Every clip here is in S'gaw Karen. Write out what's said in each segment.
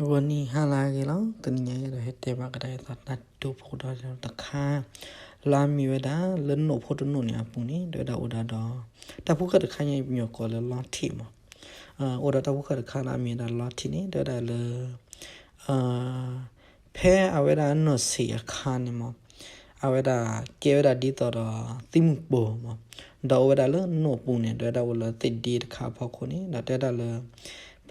ဂီၤနံၤဟါလၢအဂ့ၤလီၤ. တနံၤညါအံၤဒီးဟဲတဲဘၣ်ကဒါအသးတၢ်ဒိဖိဒီးတခါ လၢအမ့ၢ်ဝဲဒၣ်လၢနိၣ်ဖိတနိၣ်န့ၣ်အပူၤန့ၣ် ဒီးဝဲဒၣ်အိၣ်ဒၣ်ဒီး တၢ်ဖိၣ်ဃဲတခါညါ ပညီကိးလၢလီထံးမး. အိၣ်ဒီးတၢ်ဖိၣ်ဃဲတခါလၢအမ့ၢ်ဝဲဒၣ်လီထံးန့ၣ် ဒီးဝဲဒၣ်လၢ ဖဲအဝဲဒၣ်နီၢ်ဆံးအခါန့ၣ်မး, အဝဲဒၣ်ကဲဝဲဒၣ်ဒ်သိးဒီးသ့ၣ်မုၣ်ပိာ်မး, ဒီးအိၣ်ဝဲဒၣ်လၢနိၣ်ပူၤန့ၣ် ဒီးဝဲဒၣ်အိၣ်လၢသ့ၣ်ဒ့တခါအဖီခိၣ်န့ၣ် ဒီးတဲဒၣ်လၢ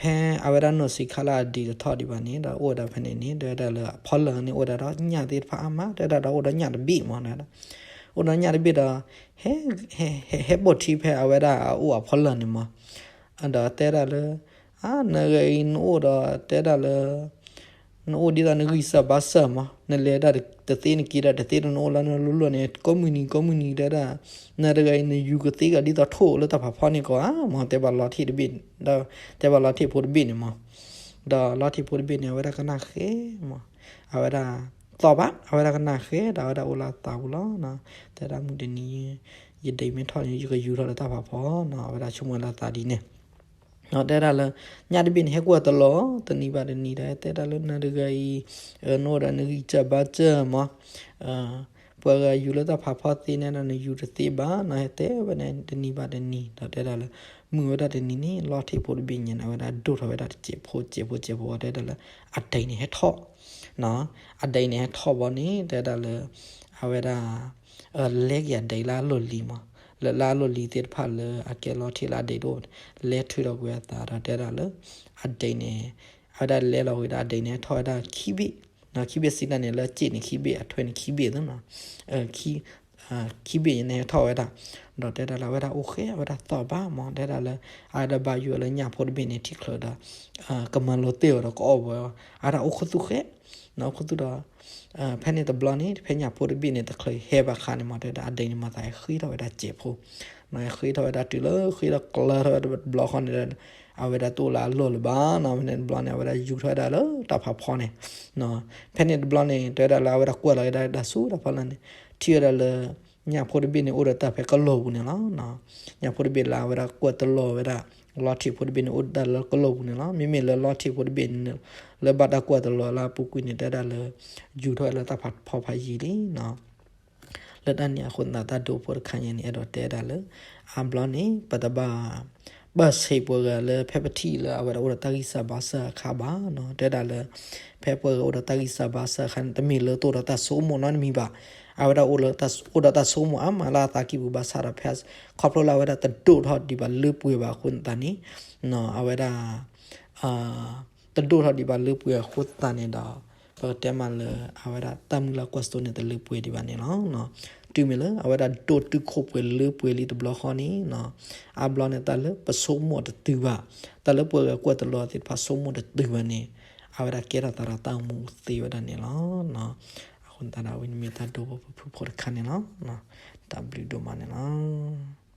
ဖဲအဝဲဒၣ်နီၢ်ဆံးခါလၢအဒံးတထီၣ်ဒံးဘၣ်န့ၣ် ဒီးအိၣ်ဝဲဒၣ်ဖဲန့ၣ်န့ၣ် ဒီးဝဲဒၣ်လၢအဖီလာ်န့ၣ် အိၣ်ဝဲဒၣ်ဒီးညၣ်သ့ၣ်တဖၣ်အါမး တဲဒၣ်ဒီးအိၣ်ဒီးညၣ်တဘ့ၣ်မး, အိၣ်ဒီးညၣ်တဘ့ၣ်ဒီး ဟဲပိာ်ထံဖဲအဝဲဒၣ်အအိၣ်အဖီလာ်န့ၣ်မး, ဒီးတဲဒၣ်လၢ အါ နဂၤအံၤနအိၣ်ဒီးတဲဒၣ်လၢ နအိၣ်ဒ်သိးနဂံၢ်စၢ်ဘါစၢ်မး, နလဲၤဒၣ်တသ့နက့ၤဒၣ်တသ့ နအိၣ်လၢနလိၤလိၤန့ၣ် ကိးမုၢ်နံၤကိးမုၢ်နံၤတဲဒၣ်, နတဂၤအံၤနယူၤကသ့ကဒီးဒ်သိးထိၣ်လၢတၢ်ဖးဖီန့ၣ်ကီးဧါမး, တဲဘၣ်လီထံးတဘ့ၣ်, ဒီးတဲဘၣ်လီထံးဖိတဘ့ၣ်န့ၣ်မး, ဒီးလီထံးဖိတဘ့ၣ်န့ၣ် အဝဲဒၣ်ကနၣ်ဃဲမး, အဝဲဒၣ် သီၣ်ဘၣ် အဝဲဒၣ်ကနၣ်ဃဲဒီးအဝဲဒၣ်အိၣ်လၢအသးပူၤလီၤ. တဲဒၣ်မုၢ်တနံၤ ယဒံးမ့ၢ်ထီၣ်န့ၣ် ယကယူၤထီၣ်လၢတၢ်ဖးဖီနီၤ, အဝဲဒၣ်ဆိကမိၣ်လၢအသးဒ်န့ၣ် ဒီးတဲဒၣ်လၢ ညၣ်တဘ့ၣ်န့ၣ် ဟဲကွၢ်တလီၤ တနံၤဘၣ်တနံၤဒီး တဲဒၣ်လၢနတဂၤအံၤ နအိၣ်ဒီးနဂံၢ်စၢ်ဘါစၢ်မး, ပှၤဂၤယူၤလၢတၢ်ဖးဖီသ့န့ၣ်ဒီး နယူၤတသ့ဘၣ်နီၤ, ဟဲတဲဝဲန့ၣ်တနံၤဘၣ်တနံၤ ဒီးတဲဒၣ်လၢ မုၢ်ဝဲဒၣ်တနံၤန့ၣ် လီထံးဖိတဘ့ၣ်ညါန့ၣ် အဝဲဒၣ်ဒိၣ်ထီၣ်ဝဲဒၣ်တစဲးဖိစဲးဖိစဲးဖိ တဲဒၣ်လၢ အဒံးန့ၣ်ဟဲထီၣ် အဒံးန့ၣ်ဟဲထီၣ်ဘီန့ၣ် တဲဒၣ်လၢ အဝဲဒၣ် လဲက့ၤအဒံးလၢအလီၢ်လံၤမး, လၢလၢအလီၢ်လံၤသ့ၣ်တဖၣ်လၢအကဲလီထံးလၢအဒံးတအိၣ် လဲၤထုးထီၣ်ကွံာ်အသးဒီးတဲဒၣ်လၢ အဒံးန့ၣ် အဝဲဒၣ်လဲလီၤဝံၤဒီးအဒံးန့ၣ်ဟဲထီၣ်ဝဲဒၣ်ခံဘ့ၣ်, ခံဘ့ၣ်စံးတၢ်န့ၣ် လၢအစ့ၣ်န့ၣ်ခံဘ့ၣ် အထွဲန့ၣ်ခံဘ့ၣ်သ့ၣ်နီၤ, ခံဘ့ၣ်န့ၣ်ဟဲထီၣ်ဝဲဒၣ်, ဒီးတဲဒၣ်လၢအဝဲဒၣ်အိၣ်ဃဲ အဝဲဒၣ်သီၣ်ဘၣ်မး တဲဒၣ်လၢ အဝဲဒၣ်ဘၣ်ယိၣ်လၢညၣ်ဖိတဘ့ၣ်န့ၣ် ထံၣ်ချုးဒီး ကမၤလိၤတ့ၢ်အီၤဒီးကအီၣ်ဘှီးအီၤ အဝဲဒၣ်အိၣ်ခူသူၣ်ဃဲ အိၣ်ခူသူၣ်ဒီး ဖဲန့ၣ်တဘျီန့ၣ် ဖဲညၣ်ဖိတဘ့ၣ်န့ၣ် တချုးဟဲဘၣ်အခါန့ၣ်မး တဲဒၣ်အဒံးန့ၣ်မၤသးဟဲဃ့ထီၣ်ဝဲဒၣ်စဲးဖိ, ဟဲဃ့ထီၣ်ဝဲဒၣ်တုၤလၢဃ့ထီၣ်ကျၢထီၣ်ဝဲဒၣ်တဘျီဃီန့ၣ်ဒီး အဝဲဒၣ်တအိၣ်လၢအလီၢ်လၢၤဘၣ်နီၤ, ဖဲန့ၣ်တဘျီန့ၣ် အဝဲဒၣ်ယူၤထီၣ်ဝဲဒၣ်လၢတၢ်ဖးဖီန့ၣ် ဖဲန့ၣ်တဘျီန့ၣ် တဲဝဲဒၣ်လၢအဝဲဒၣ်ကွၢ်လီၤဝဲဒၣ်တၢ်ဆူတၢ်ဖီလာ်န့ၣ် ထံၣ်ဝဲဒၣ်လၢ ညၣ်ဖိတဘ့ၣ်န့ၣ် အိၣ်ဒီးတၢ်ဖဲကလီၢ်ပူၤန့ၣ်လီၤ. ညၣ်ဖိတဘ့ၣ်လၢအဝဲဒၣ်ကွၢ်တလီၤဝဲဒၣ် လီထံးဖိတဘ့ၣ်န့ၣ် အိၣ်ဒၣ်လၢကလီၢ်ပူၤန့ၣ်လီၤ. မ့မ့ၢ်လၢလီထံးဖိတဘ့ၣ်န့ၣ် လၢဘၣ်တၢ်ကွၢ်တလီၤလၢအပူၤကွံာ်န့ၣ် တဲဒၣ်လၢ ယူၤထီၣ်ဝဲလၢတၢ်ဖးဖီဖးယံာ်လံနီၤ. လၢတၢ်န့ၣ်အဃိသတး တၢ်ဒိဖိတခါညါန့ၣ် အဲၣ်ဒိးတဲဒၣ်လၢ အါဘျီန့ၣ် ပတဘၣ် ဘၣ်ဆံးပှၤဂၤလၢဖဲပထံၣ်လၢအဝဲဒၣ်အိၣ်ဒီးတၢ်ဂံၢ်စၢ်ဘါစၢ်အခါဘၣ်နီၤ. တဲဒၣ်လၢ ဖဲပှၤဂၤအိၣ်ဒီးတၢ်ဂံၢ်စၢ်ဘါစၢ်အခါန့ၣ် တမ့ၢ်လၢတအိၣ်ဒီးတၢ်ဆိကမိၣ်နီတမံၤဘၣ်. အဝဲဒၣ်အိၣ်လၢ အိၣ်ဒီးတၢ်ဆိကမိၣ်အါမးလၢအသးကံၢ်ပူၤဘၣ်ဆၣ်ဒီး ဖဲ ခီဖျိလၢအဝဲဒၣ်တဒိၣ်ထီၣ်ဒံးဘၣ်လၢပှဲၤဘၣ်အဃိသတးန့ၣ် အဝဲဒၣ် တဒိၣ်ထီၣ်ဒံးဘၣ်လၢပှဲၤအဃိသတးန့ၣ်ဒီး ပကတဲမးလၢအဝဲဒၣ်တၢ်မုၢ်လၢ်ကွၢ်စိန့ၣ် တလၢပှဲၤဒံးဘၣ်န့ၣ်လီၤ. တုၤမ့ၢ်လၢအဝဲဒၣ်ဒိၣ်တုာ်ခိၣ်ပှဲၤလၢပှဲၤလံတဘျီဃီန့ၣ် အါဘျီန့ၣ် တၢ်လၢပဆိကမိၣ်တတုၤဘၣ်, တၢ်လၢပှၤဂၤကွၢ်တလီၤသ့ၣ်တဖၣ်ဆိကမိၣ်တတုၤဘၣ်န့ၣ် အဝဲဒၣ်ကဲထီၣ်သးဒီးတၢ်အိၣ်မူသ့ဝဲဒၣ်န့ၣ်လီၤ. အဃိသတးဒီးအဝဲန့ၣ်မ့ၢ်တၢ်ဒိဖိဖုၣ်ဖိတခါန့ၣ်လီၤ. တၢ်ဘျုးဒိၣ်မးန့ၣ်လီၤ.